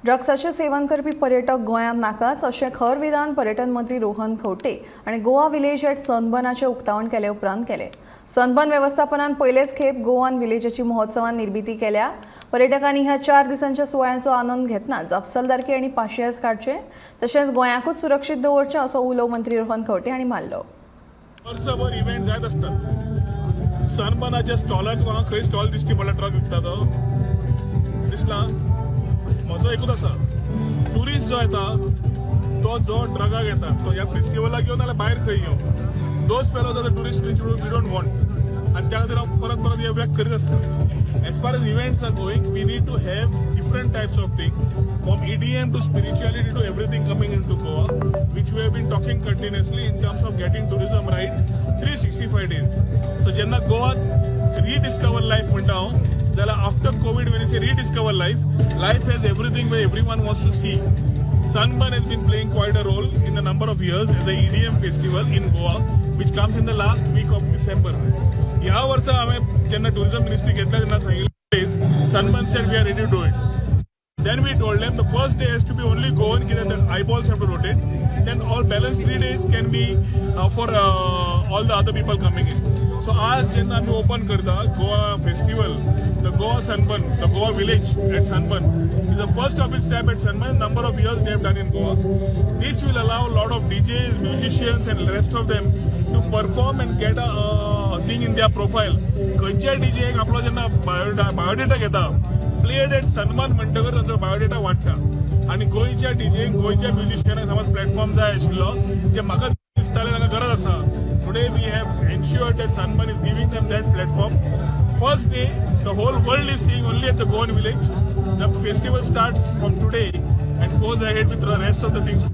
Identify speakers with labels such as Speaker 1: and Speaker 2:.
Speaker 1: ड्रग्साचें seven करपी पर्यटक गोंयांत नाकाच अशें खर विधान पर्यटन मंत्री रोहन खंवटे आनी गोवा विलेज एट सनबर्नाचें उक्तावण केले उपरांत केलें. सनबर्न वेवस्थापनान पयलेच खेप गोवन विलेजाची महोत्सवान निर्मिती केल्या. पर्यटकांनी ह्या 4 दिसांच्या सुवाळ्याचो आनंद घेतना जापसालदारकी आनी पाशियेस काडचें तशेंच गोंयाकूच सुरक्षीत दवरचें असो उलो मंत्री रोहन खंवटे हांणी मारलो.
Speaker 2: वर्सभर इव्हेंट जायत असतात. सनबर्नाच्या स्टॉलार तुका खंय स्टॉल दिश्टी पडला ट्रक विकता तो दिसला? म्हजो एकूच आसा, ट्युरिस्ट जो येता तो जो ड्रगाक येता तो ह्या फेस्टिवलाक येवन नाल्यार भायर खंय येवन, those fellows are the tourist which we don't want. आनी त्या खातीर हांव परत परत हे व्यक्त करीत आसता. As far as events are going, we need to have different types of thing, from EDM to spirituality to everything coming into Goa, which we have been talking continuously in terms of getting tourism right 365 days. So जेन्ना Goa rediscover life म्हणटा हांव जाल्यार, after Covid when you say rediscover life, life has everything where everyone wants to see. Sunburn has been playing quite a role in the number of years as a EDM festival in Goa, which comes in the last week of December. ह्या वर्सा हांवें जेन्ना tourism ministry घेतला तेन्ना सांगिल्लें, Sunburn said, "We are ready to do it." Then we told them the first day has to be only Goan, कित्याक the eyeballs have to rotate. Then all balance 3 days can be for all the other people coming in. So आज जेन्ना आमी open करता Goa festival, the Goa Sunburn, the Goa Village at Sunburn is the first of its type at Sunburn. Number of years they have done in Goa. This will allow a lot of DJs, musicians and rest of them to perform and get a thing in their profile. खंयच्याय डीजेक आपलो जेन्ना biodata घेता, played at sunburn म्हणटकर तांचो biodata वाडटा. आनी गोंयच्या डीजेक, गोंयच्या म्युझिशियनाक समज प्लॅटफॉर्म जाय आशिल्लो जे म्हाका दिसतालें तांकां गरज आसा. Today we have ensured that Sunburn is giving them that platform. First day, the whole world is seeing only at the Goan Village. The festival starts from today and goes ahead with the rest of the things.